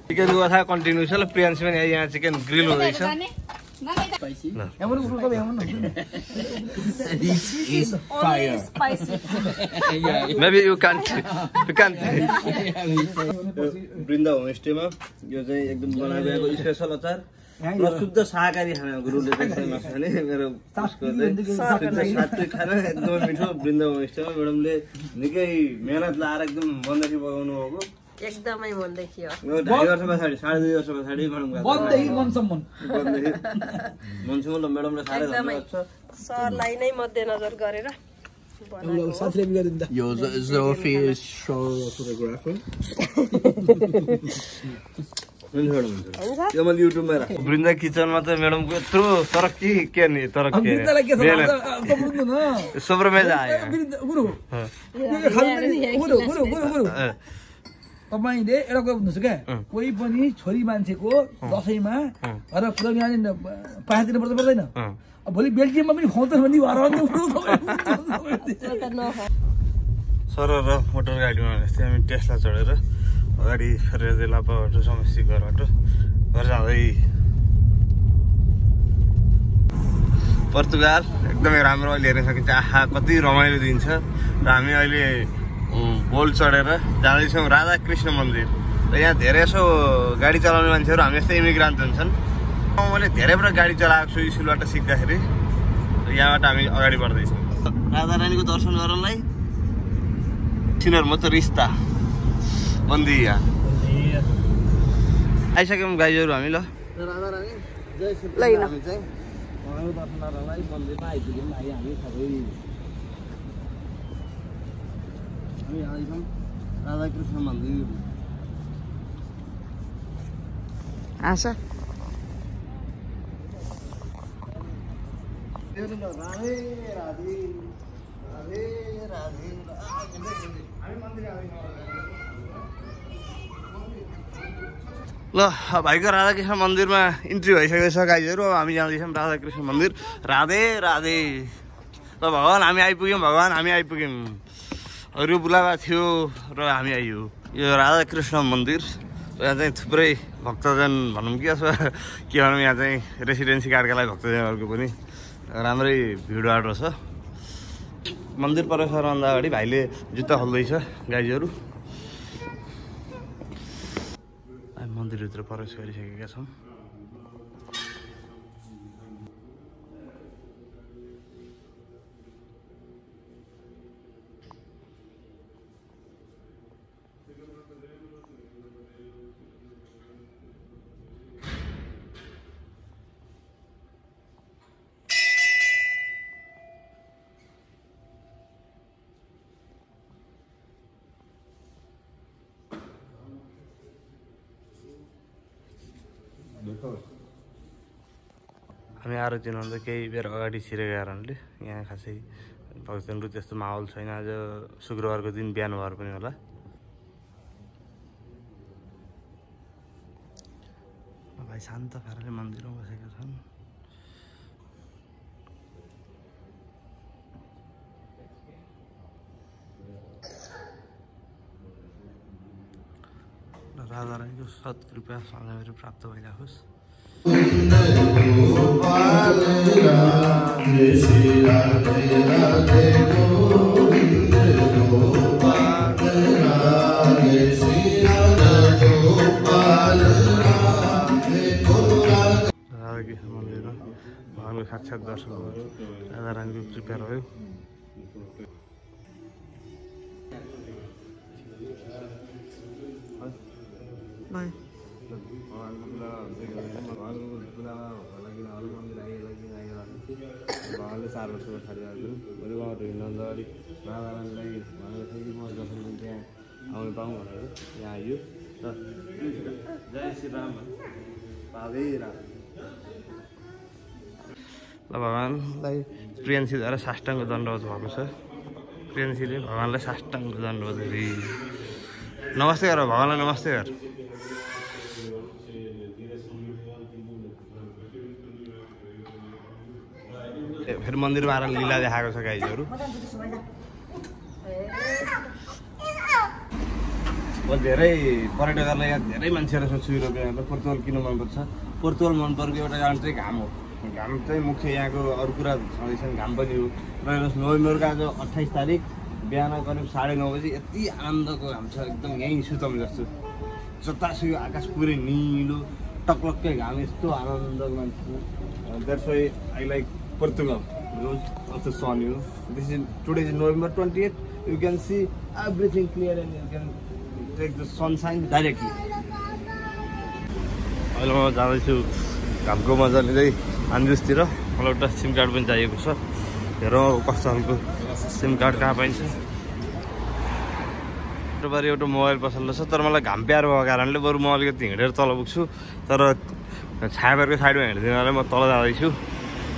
चिकन कथा कन्टिन्यू छ ल प्रियांश पनि यहाँ चिकन ग्रिल हुँदैछ Maybe you can't. वृन्दा होमस्टेमा यो चाहिँ एकदम बनाएको स्पेशल अचार र शुद्ध शाकाहारी खाना गुरुले चाहिँ नखाने मेरो सात्विक खाना एकदम मिठो वृन्दा होमस्टेमा म्याडमले निकै मेहनत लाएर एकदम बन्दखी पकाउनु भएको एकदमै बन्दखी हो 2.5 वर्ष पछाडि 2.5 वर्ष पछाडि म्याडम बन्दखी मनसम्म मनसम्म म्याडमले साह्रै धन्यवाद छ सरलाई नै मध्यनजर गरेर Yo, Zophie is show photographer. यो मैले युट्युबमा राखेँ वृन्दा किचनमा त म्याडमको यत्रो तरक्की के नि तरक्की सुब्रमेज आयो तपाईले एउटा कुरा बुझ्नुहोस् क्या कोही पनि छोरी मान्छेको दशैंमा घर पुरानी पैसा दिनु पर्छ पर्दैन भोलि बेल्जियममा पनि खुवाउँछ भने सर र मोटर गाडीमा जस्तै हामी टेस्ला चढेर अगाडि फेरेर लापाबाट समस्या घरबाट घर जाँदै पोर्तुगाल एकदमै राम्रो अहिले हेर्न सकिन्छ आहा कति रमाइलो दिन छ र हामी अहिले बोल चढेर जाँदैछौँ राधाकृष्ण मन्दिर र यहाँ धेरै यसो गाडी चलाउने मान्छेहरू हामी जस्तै इमिग्रान्ट हुन्छन् मैले धेरैबाट गाडी चलाएको छु स्कुलबाट सिक्दाखेरि यहाँबाट हामी अगाडि बढ्दैछौँ राधा रानीको दर्शन गर्नलाई तिनीहरू म त रिस्ता बन्दिया आइसक्यौँ गाइजहरू हामी ल राधा रानी जय श्री ल हामी चाहिँ उहाँको दर्शन गर्नलाई मन्दिरमा आइपुग्यौँ हामी सबै हामी आइछौँ राधाकृष्ण मन्दिर आशा राधे राधे राधे राधे हामी मन्दिर ल भाइको राधाकृष्ण मन्दिरमा इन्ट्री भइसकेको छ गाइजहरू अब हामी जाँदैछौँ राधाकृष्ण मन्दिर राधे राधे ल भगवान् हामी आइपुग्यौँ भगवान् हामी आइपुग्यौँ अरू बुलावा थियो र हामी आइयो यो राधाकृष्ण मन्दिर यहाँ चाहिँ थुप्रै भक्तजन भनौँ कि अथवा के भनौँ यहाँ चाहिँ रेसिडेन्सी कार्डका लागि भक्तजनहरूको पनि राम्रै भिडभाड छ मन्दिर प्रवेश गर्नुभन्दा अगाडि भाइले जुत्ता खोल्दैछ गाइजहरू हामी मन्दिरभित्र प्रवेश गरिसकेका छौँ हामी आरती हुँदा केही बेर अगाडि छिरेको कारणले यहाँ खासै भक्तजनको त्यस्तो माहौल छैन आज शुक्रबारको दिन बिहान भएर पनि होला भाइ शान्त पाराले मन्दिरमा बसेका छन् राधा रानीको सत्कृपा सधैँ प्राप्त भइराखोस् राधाकृष्ण मन्दिरमा भगवान राधारानीको साक्षात् दर्शन भयो राधारानीको कृपा रह्यो भगवान्ले 4 वर्षको छाडिरहेको मैले उहाँहरू हिँड्न अगाडि राधारानीलाई भनेको थिएँ कि म दर्शन गर्न त्यहाँ आउनु पाऊँ भनेर यहाँ आइयो र जय श्री राम राधे राम ल भगवान्लाई प्रियन्सीद्वारा साष्टाङ्ग दण्डवत भएको छ प्रियन्सीले भगवान्लाई साष्टाङ्ग दण्डवत गरी नमस्ते गर भगवान्लाई नमस्ते गर फेरि मन्दिरमा आएर लीला देखाएको छ गाईहरू धेरै पर्यटकहरूलाई यहाँ धेरै मान्छेहरू छ सुइरोको यहाँ पोर्तुगल किन मनपर्छ पोर्तुगल मनपर्को एउटा कारण चाहिँ घाम हो घाम चाहिँ मुख्य यहाँको अरू कुरा छँदैछन् घाम पनि हो र नोभेम्बरको आज 28 तारिक बिहान करिब 9:30 बजी यति आनन्दको घाम छ एकदम यहीँ सुतम जस्तो जतासुकै आकाश पुरै निलो टक्लक्कै घाम यस्तो आनन्दको मान्छ that's why I like Portugal because of the sun, you know. Today is November 28th. You can see everything clear and you can take the sunshine directly. अहिले म जाँदैछु घामको मजा लिँदै आन्जुसतिर मलाई एउटा सिम कार्ड पनि चाहिएको छ हेरौँ कस्तो खालको सिम कार्ड कहाँ पाइन्छ बारी एउटा मोबाइल पसल रहेछ तर मलाई घाम प्यारो भएको कारणले बरु म अलिकति हिँडेर तल पुग्छु तर छायाबारको साइडमा हिँड्दिनँ म तल जाँदैछु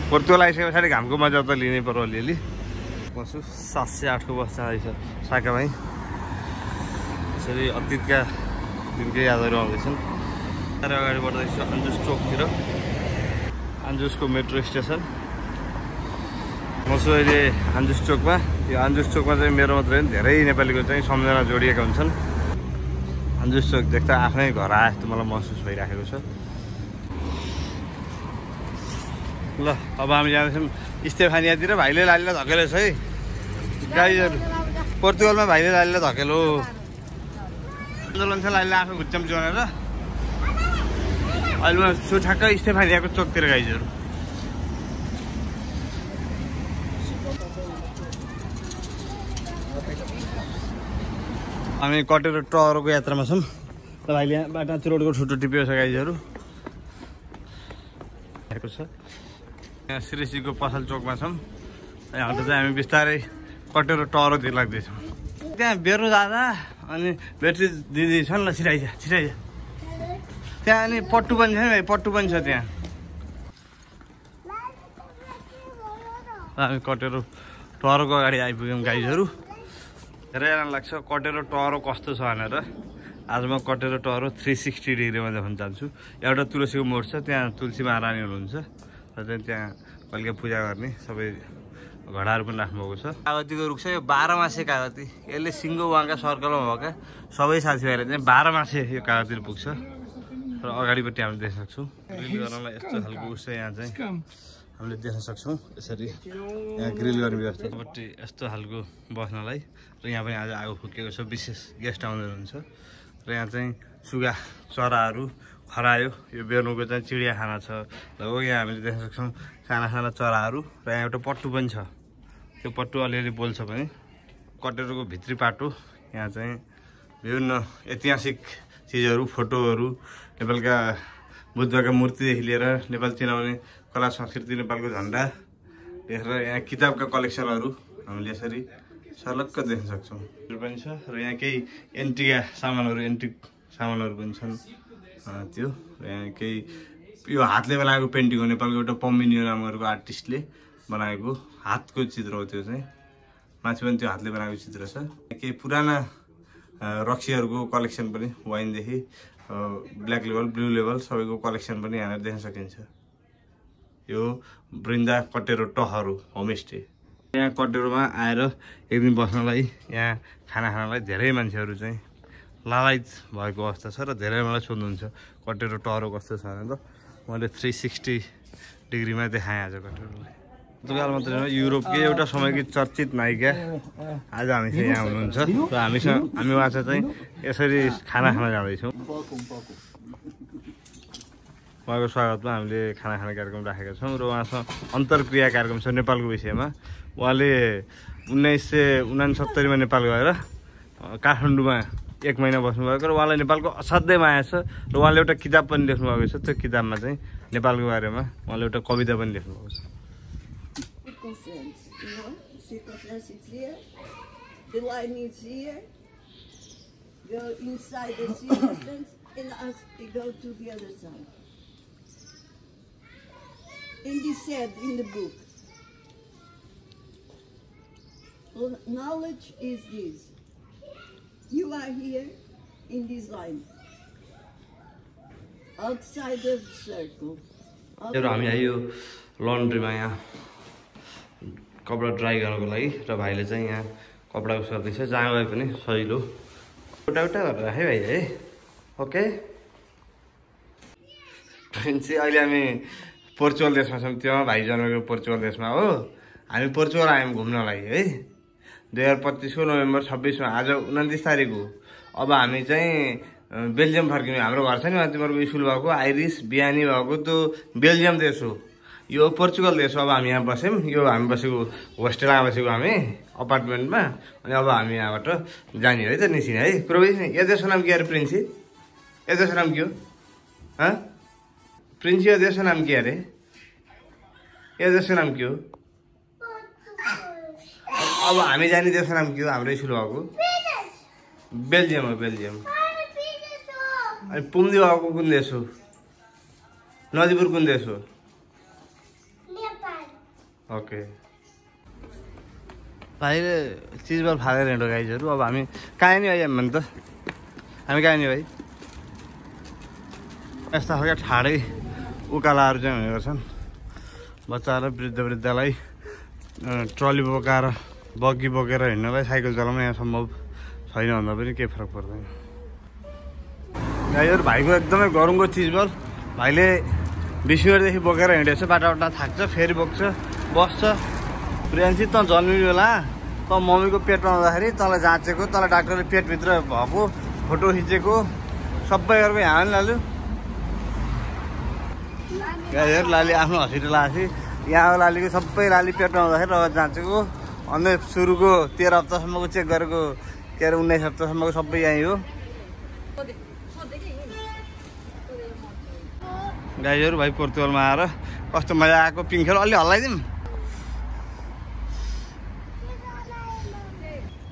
पोर्तुगल आइसके पछाडि घामको मजा त लिनै पर्यो अलिअलि बस्छु 708 को बस जाँदैछ साकामै यसरी अतीतका दिनकै यादहरू आउँदैछन् तर अगाडि बढ्दैछु अन्जुस चोकतिर अन्जुसको मेट्रो स्टेसन म छु अहिले अन्जुस चोकमा यो अन्जुस चोकमा चाहिँ मेरो मात्रै होइन धेरै नेपालीको चाहिँ सम्झना जोडिएका हुन्छन् अन्जुस चोक देख्दा आफ्नै घर आए जस्तो मलाई महसुस भइराखेको छ ल अब हामी जाँदैछौँ स्टेफानियातिर भाइले लालीलाई धकेलो छ है गाईहरू पोर्तुगलमा भाइले लालीलाई धकेलो आन्दोलन छ लालीले आफै घुच्चाम जोनेर अहिले म छु ठ्याक्कै स्टेफानियाको चोकतिर गाईहरू हामी कटेर टहरको यात्रामा छौँ र भाइले यहाँ बाटा रोडको ठुटो टिपेको छ गाईहरू छ यहाँ श्रीजीको पसल चोकमा छौँ यहाँ चाहिँ हामी बिस्तारै कटेर टहरतिर लाग्दैछौँ त्यहाँ बेर्नु जाँदा अनि ब्याट्री दिदी छन् ल छिराइज त्यहाँ अनि पट्टु पनि छ नि भाइ पट्टु पनि छ त्यहाँ हामी कटेर टहरको अगाडि आइपुग्यौँ गाईहरू धेरै राम्रो लाग्छ कटेर टहरो कस्तो छ भनेर आज म कटेर टहरो 360 डिग्रीमा देखाउन चाहन्छु एउटा तुलसीको मोड छ त्यहाँ तुलसी महारानी हुनुहुन्छ र चाहिँ त्यहाँ कहिलेका पूजा गर्ने सबै घडाहरू पनि राख्नुभएको छ कागतीको रुख छ यो 12 मासे कागती यसले सिङ्गो वाङका सर्कलमा भएका सबै साथीभाइले चाहिँ 12 मासे यो कागतीले पुग्छ र अगाडिपट्टि हामीले देख्न सक्छौँ ग्रिल गर्नलाई यस्तो खालको उस यहाँ चाहिँ हामीले देख्न सक्छौँ यसरी यहाँ ग्रिल गर्ने व्यवस्थापट्टि यस्तो खालको बस्नलाई र यहाँ पनि आज आगो फुकेको छ विशेष गेस्ट आउँदै हुनुहुन्छ र यहाँ चाहिँ सुगा चराहरू खरायो यो बेर्नुको चाहिँ चिडियाखाना छ लगभग यहाँ हामीले देख्न सक्छौँ साना साना चराहरू र यहाँ एउटा पट्टु पनि छ त्यो पट्टु अलिअलि बोल्छ भने कटेरको भित्री पाटो यहाँ चाहिँ विभिन्न ऐतिहासिक चिजहरू फोटोहरू नेपालका बुद्धका मूर्तिदेखि लिएर नेपाल चिनाउने कला संस्कृति नेपालको झन्डा देखेर यहाँ किताबका कलेक्सनहरू हामीले यसरी सर्लक्क देख्न सक्छौँ पनि छ र यहाँ केही एन्टिक सामानहरू पनि छन् त्यो र यहाँ केही यो हातले बनाएको पेन्टिङ हो नेपालको एउटा पम्बिनियो नामको आर्टिस्टले बनाएको हातको चित्र हो त्यो चाहिँ माथि पनि त्यो हातले बनाएको चित्र छ केही पुराना रक्सीहरूको कलेक्सन पनि वाइनदेखि ब्ल्याक लेभल ब्लू लेभल सबैको कलेक्सन पनि यहाँनिर देख्न सकिन्छ यो बृन्दा कटेरो टहरो होमस्टे यहाँ कटेरोमा आएर एक दिन बस्नलाई यहाँ खाना खानलाई धेरै मान्छेहरू चाहिँ लालायत भएको अवस्था छ र धेरै मलाई सोध्नुहुन्छ कटेरो टहरो कस्तो छ भने त मैले 360 डिग्रीमा देखाएँ आज कटेरोलाई पोर्तुगाल मात्रै होइन युरोपकै एउटा समयकी चर्चित नायिका आज हामीसँग यहाँ हुनुहुन्छ र हामी उहाँसँग चाहिँ यसरी खाना खान जाँदैछौँ उहाँको स्वागतमा हामीले खाना खाने कार्यक्रम राखेका छौँ र उहाँसँग अन्तर्क्रिया कार्यक्रम छ नेपालको विषयमा। उहाँले 1969मा नेपाल गएर काठमाडौँमा 1 महिना बस्नुभएको र उहाँलाई नेपालको असाध्यै माया छ र उहाँले एउटा किताब पनि लेख्नुभएको छ। त्यो किताबमा चाहिँ नेपालको बारेमा उहाँले एउटा कविता पनि लेख्नुभएको छ। The line is here. Go inside the circumference and ask to go to the other side. And he said in the book, well, knowledge is this. You are here in this line. Outside of the circle. हामी आयो लन्ड्रीमा यहाँ कपडा dry गर्नको लागि र भाइले चाहिँ यहाँ कपडा उस गर्दैछ। जहाँ गए पनि सजिलो एउटा एउटा गरेर राखेँ भाइ है। ओके चाहिँ अहिले हामी पोर्चुगल देशमा छौँ। त्यो भाइ जन्मेको पोर्चुगल देशमा हो। हामी पोर्चुगल आयौँ घुम्नलाई है 2025 नोभेम्बर 26मा आज 29 तारिक हो। अब हामी चाहिँ बेल्जियम फर्किने हाम्रो घर छ नि तिमीहरूको स्कुल भएको आइरिस बिहानी भएको त्यो बेल्जियम देश हो। यो पोर्चुगल देश हो। अब हामी यहाँ बस्यौँ। यो हामी बसेको होस्टेलमा बसेको हामी अपार्टमेन्टमा। अनि अब हामी यहाँबाट जाने है त निस्किने है। प्रवेश यो देशको नाम के अरे प्रिन्सी? यो देशको नाम के हो? प्रिन्सी यो देशको नाम के अरे? यो देशको नाम के हो? अब हामी जाने देशको नाम के हो? हाम्रो स्कुल भएको बेल्जियम हो। बेल्जियम। अनि पुम्दी भएको कुन देश हो? नदीपुर कुन देश हो? ओके भाइले चिजबल फालेर हिँड्यो गाइजहरू। अब हामी कहाँ नि भाइ भने त हामी कहाँ नि भाइ यस्ता खालका ठाडै उकालाहरू चाहिँ हुने गर्छन्। बच्चाहरूलाई वृद्धलाई ट्रली बोकाएर बग्गी बोकेर हिँड्नलाई साइकल चलाउन यहाँ सम्भव छैन भन्दा पनि केही फरक पर्दैन। गाइजहरू भाइको एकदमै गरौँको चिजबल भाइले 20 मिनटदेखि बोकेर हिँडेछ। बाटाबाट थाक्छ फेरि बोक्छ बस्छ। प्रियान्सी त जन्मिने बेला त मम्मीको पेटमा आउँदाखेरि तँलाई जाँचेको तँलाई डाक्टरले पेटभित्र भएको फोटो खिचेको सबै गरेको यहाँ पनि लालु गाइजहरू लाली आफ्नो हस्पिटल आएको यहाँ लालीको सबै लाली पेटमा आउँदाखेरि रगत जाँचेको अन्त सुरुको 13 हप्तासम्मको चेक गरेको के अरे 19 हप्तासम्मको सबै यहीँ हो। गाइजहरू भाइ पोर्चुगलमा आएर कस्तो मजा आएको। पिङ खेल अलि हल्लाइदिउँ।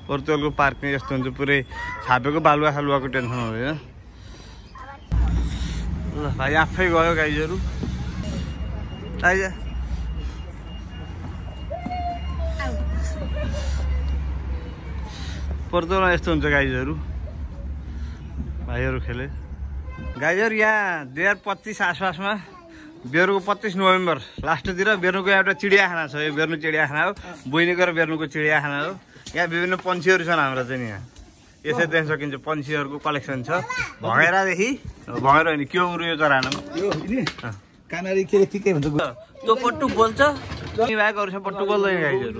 पोर्चुगलको पार्क नै यस्तो हुन्छ पुरै छापेको बालुवा सालुवाको टेन्सन हुँदैन। ल भाइ आफै गयो गाइजहरू। आइज पोर्चुगलमा यस्तो हुन्छ गाइजहरू। भाइहरू खेले गाइजहरू यहाँ 2025 आसपासमा बेर्नुको 25 नोभेम्बर लास्टतिर बेर्नुको एउटा चिडियाखाना छ। यो बेर्नु चिडियाखाना हो। बुइनेको र बेर्नुको चिडियाखाना हो। यहाँ विभिन्न पन्छीहरू छन् हाम्रो चाहिँ यहाँ यसै देख्न सकिन्छ। पन्छीहरूको कलेक्सन छ भँगेरादेखि भँगेरा होइन के हो यो चरा कानारी के ठिकै हुन्छ। त्यो पट्टु बोल्छ बाहेकहरू छ पट्टु बोल्दैन गाइजहरू।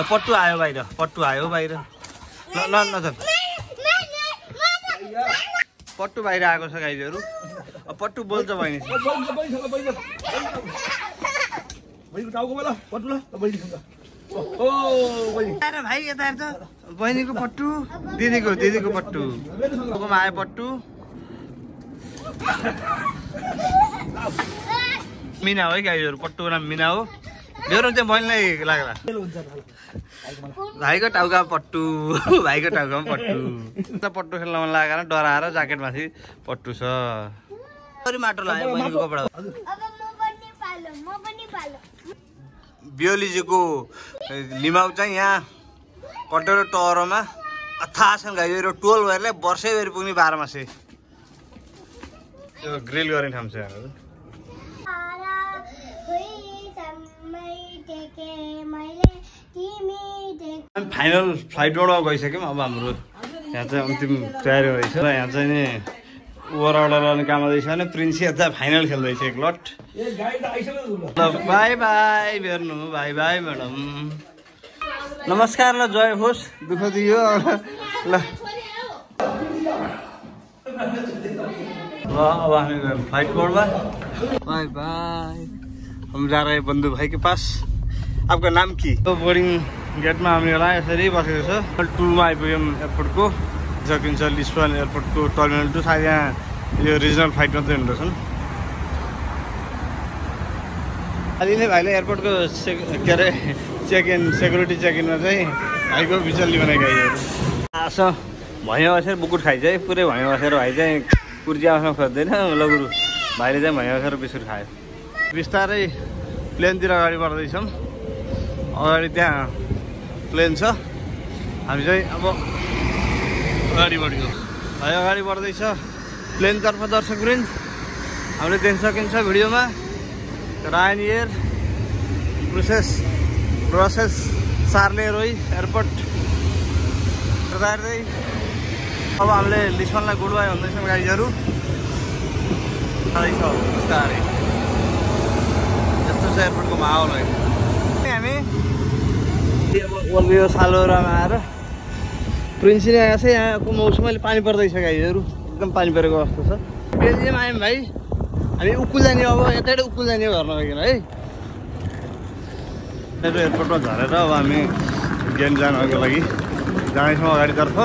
पट्टु आयो बाहिर पट्टु आयो बाहिर ल नचल पट्टु बाहिर आएको छ गाइजहरू। पट्टु बोल्छ बहिनी। भाइ यता हेर्छ बहिनीको पट्टु दिदीको पट्टु आयो पट्टु मिना हो है गाइजहरू। पट्टुको नाम मिना हो। मेरो चाहिँ बहिनीलाई लाग्ला भाइको टाउका पट्टु भाइको टाउकामा पट्टु पट्टु खेल्न मन लागेर डराएर ज्याकेटमाथि पट्टु छ। माटो लाग्यो बहिनीको कपडा। बियोलीजीको लिमाउ चाहिँ यहाँ पटेरो टहरोमा अथाह छन् गाइजहरू। 12 भएरले वर्षैभरि पुग्ने 12 मासे त्यो ग्रिल गर्ने ठाउँ छ यहाँहरू। फाइनल फ्लाइटबाट गइसक्यौँ। अब हाम्रो यहाँ चाहिँ अन्तिम तयारी हुँदैछ। यहाँ चाहिँ नि ओभर अर्डर काम हुँदैछ भने प्रिन्सी यता फाइनल खेल्दैछ एक लट। बाई बाई बेर्नु बाई बाई म्याडम नमस्कार ल जय होस्। दुःख दियो ल अब हामी फ्लाइट मोडमा बाय बाय हम जा रहे हैं बंधु भाई के पास आपका नाम की तो बोर्डिङ गेटमा हामीलाई यसरी बसेको छ टर्मिनल 2 मा आइपुग्यौँ एयरपोर्टको सकिन्छ लिस्बन एयरपोर्टको टर्मिनल 2 सायद यहाँ यो रिजनल फ्लाइट मात्रै हुँदछन् अलि नै भाइले एयरपोर्टको के अरे सेक्युरिटी चेक-इनमा चाहिँ भाइको बिचल्ली बनाएको आइहरू आस भयो बसेर बुकुट खाइन्छ है पुरै भयो बसेर भाइ चाहिँ कुर्जी आउन खोज्दैन लगुरु भाइले चाहिँ भयो बसेर बिस्कुट खायो बिस्तारै प्लेनतिर अगाडि बढ्दैछौँ अगाडि त्यहाँ प्लेन छ हामी चाहिँ अब अगाडि बढ्यो भाइ अगाडि बढ्दैछ प्लेनतर्फ दर्शकवृन्द हामीले देख्न सकिन्छ भिडियोमा रायनएयर प्रोसेस सार्लेरोई एयरपोर्ट हेर्दै अब हामीले लिस्बनलाई गुड बाई भन्दैछौँ गाइजहरू बिस्तारै यस्तो छ एयरपोर्टको माहौल है हामी ओल्बियो सालोरामा आएर प्रिन्सिनी आएको छ यहाँको मौसम अहिले पानी पर्दैछ गाइजहरू एकदम पानी परेको अवस्था छ बेलजियम आयौँ भाइ हामी उक्कु जाने अब यतैबाट उक्कु जाने घर नभइकन है एयरपोर्टमा झरेर अब हामी गेन जानको लागि जाँदैछौँ अगाडितर्फ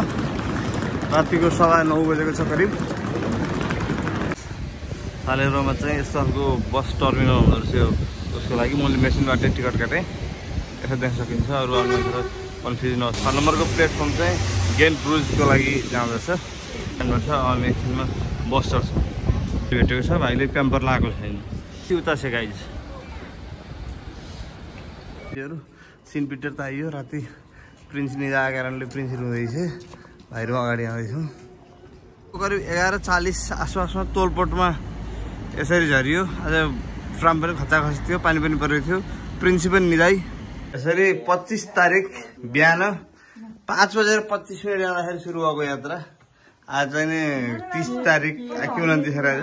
रातिको 9:15 बजेको छ करिब सालेरोमा चाहिँ यस्तो खालको बस टर्मिनल हुँदो रहेछ उसको लागि मैले मेसिनबाट टिकट काटेँ यसो देख्न सकिन्छ अरू आउने मान्छेलाई कन्फ्युज नहोस् 6 नम्बरको प्लेटफर्म चाहिँ गेन क्रुजको लागि जाँदैछ छ अनि एकछिनमा बस चढ्छ भेटेको छ भाइले क्याम्पर लगाएको छैन उता छ गाइज सिन पिटर त आइयो राति प्रिन्स निजाएको कारणले प्रिन्स रुँदैछ भाइहरू अगाडि आउँदैछौँ करिब 11:40 आसपासमा तोलपोटमा यसरी झरियो आज फ्राम पनि खचाखच थियो पानी पनि परेको थियो प्रिन्स पनि निजाइ यसरी 25 तारिक बिहान 5:25 जाँदाखेरि सुरु भएको यात्रा आज चाहिँ 30 तारिक के 29 आज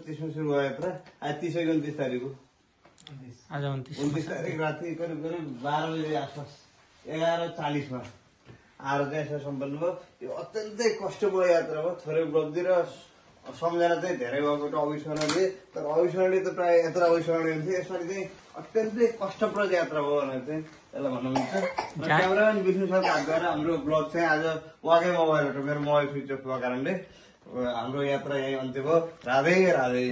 25 सुरु भयो यात्रा आज 30 हो 29 तारिक हो आज 29 तारिक राति करिब 12 बजे आसपास 11:40 मा आएर चाहिँ यसो सम्पन्न भयो यो अत्यन्तै कष्टमय यात्रा भयो थोरै उपलब्धि र सम्झना चाहिँ धेरै भएको अविस्मरणीय तर अविस्मरणीय त प्रायः यात्रा अविस्मरणीय हुन्थ्यो यसमा चाहिँ अत्यन्तै कष्टप्रद यात्रा भयो भनेर चाहिँ यसलाई भन्न मिल्छ क्यामेराम्यान विष्णु सर हात गएर हाम्रो ब्लग चाहिँ आज उहाँकै मोबाइलबाट मेरो मोबाइल स्विच अफ भएको कारणले हाम्रो यात्रा यहीँ अन्त्य भयो राधे राधे